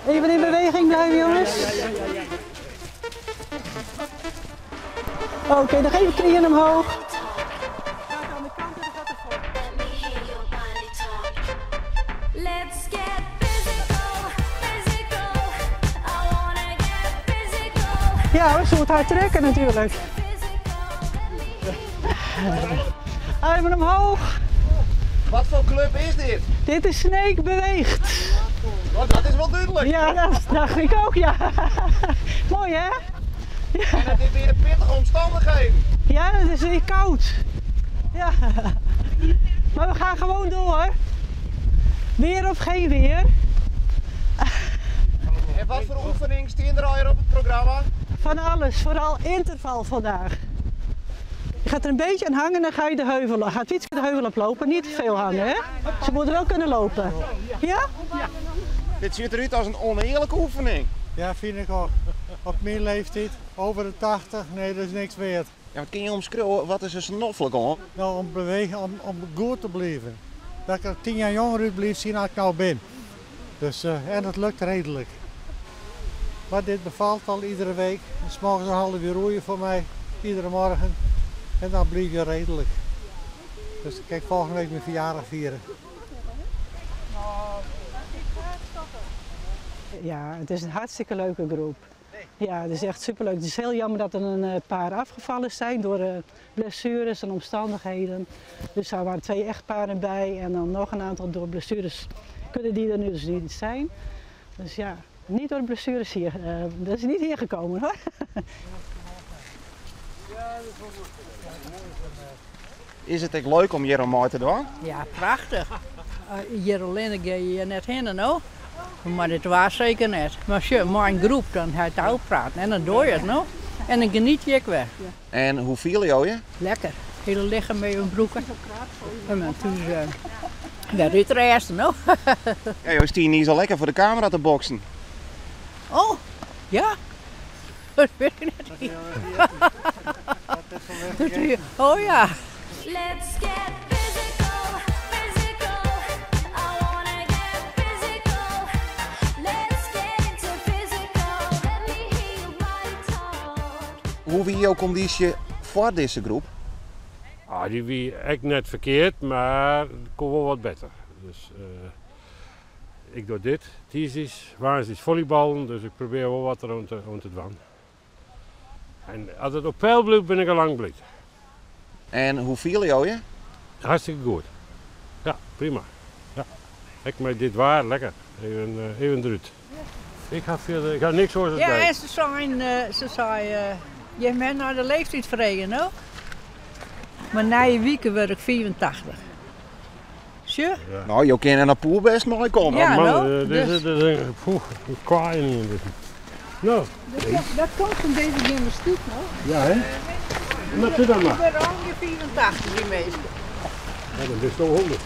Even in beweging blijven, jongens. Oké, nog even knieën omhoog. Ja, ze moet haar trekken natuurlijk. Armen omhoog. Wat voor club is dit? Dit is Sneek Beweegt. Oh, dat is wel duidelijk. Ja, dat dacht ik ook, ja. Mooi, hè? Ja. En het is weer pittige omstandigheden. Ja, het is weer koud. Ja. Maar we gaan gewoon door. Weer of geen weer. En wat voor oefening staan er alweer op het programma? Van alles, vooral interval vandaag. Je gaat er een beetje aan hangen en dan ga je de heuvel, gaat iets de heuvel oplopen. Niet te veel hangen, hè? Ze moeten wel kunnen lopen. Ja? Dit ziet eruit als een oneerlijke oefening. Ja, vind ik ook. Op mijn leeftijd, over de 80, nee, dat is niks waard. Ja, maar kun je omschrijven, wat is er snoffelijk om? Nou, om bewegen, om goed te blijven. Dat ik er 10 jaar jonger uit blijf zien als ik nou ben. Dus, en dat lukt redelijk. Maar dit bevalt al iedere week. 's Morgens een half uur roeien voor mij, iedere morgen. En dan blijf je redelijk. Dus ik kijk volgende week mijn verjaardag vieren. Ja, het is een hartstikke leuke groep. Ja, het is echt superleuk. Het is heel jammer dat er een paar afgevallen zijn door blessures en omstandigheden. Dus daar waren 2 echtparen bij en dan nog een aantal door blessures kunnen die er nu dus niet zijn. Dus ja, niet door blessures hier. Dat is niet hier gekomen hoor. Is het echt leuk om hier om mee te doen? Ja, prachtig. Hier alleen ga je net heen, no? Maar dit was zeker net. Maar als je maar een groep, dan ga je het ook praten en dan doe je het nog. En dan geniet je ook weer. En hoe viel je je? Lekker. Hele lichaam met mijn broeken. En dan toen weer uitresten, no? Ja, joh, is die niet zo lekker voor de camera te boksen? Oh, ja. Dat weet ik net niet. Oh ja. Let's get physical, physical. I wanna get physical. Let's get into physical. Let me hear your body talk. Hoe wie jouw conditie voor deze groep? Ah, die wie echt net verkeerd, maar het kon wel wat beter. Dus ik doe dit, thesis, waar is volleyballen, dus ik probeer wel wat er om te doen. En als het op peil blijft, ben ik al lang blij. En hoe viel jou je? Hartstikke goed. Ja, prima. Ja. Ik met dit waar, lekker. Even eruit. Ik ga verder, ik ga niks horen. Ja, en ze zei, je bent naar de leeftijd vregen, hoor. Maar na je week word ik 84. Zie? Ja. Nou, je kan naar Poel best mooi komen. Ja, man, nou, dit dus. is een kwaai in dit. Nou. Dat komt van deze gymnastiek, hoor. Ja, hè? Maar doe dat maar. Ik ben ongeveer 84, die meeste. Ja, dan is het al 100.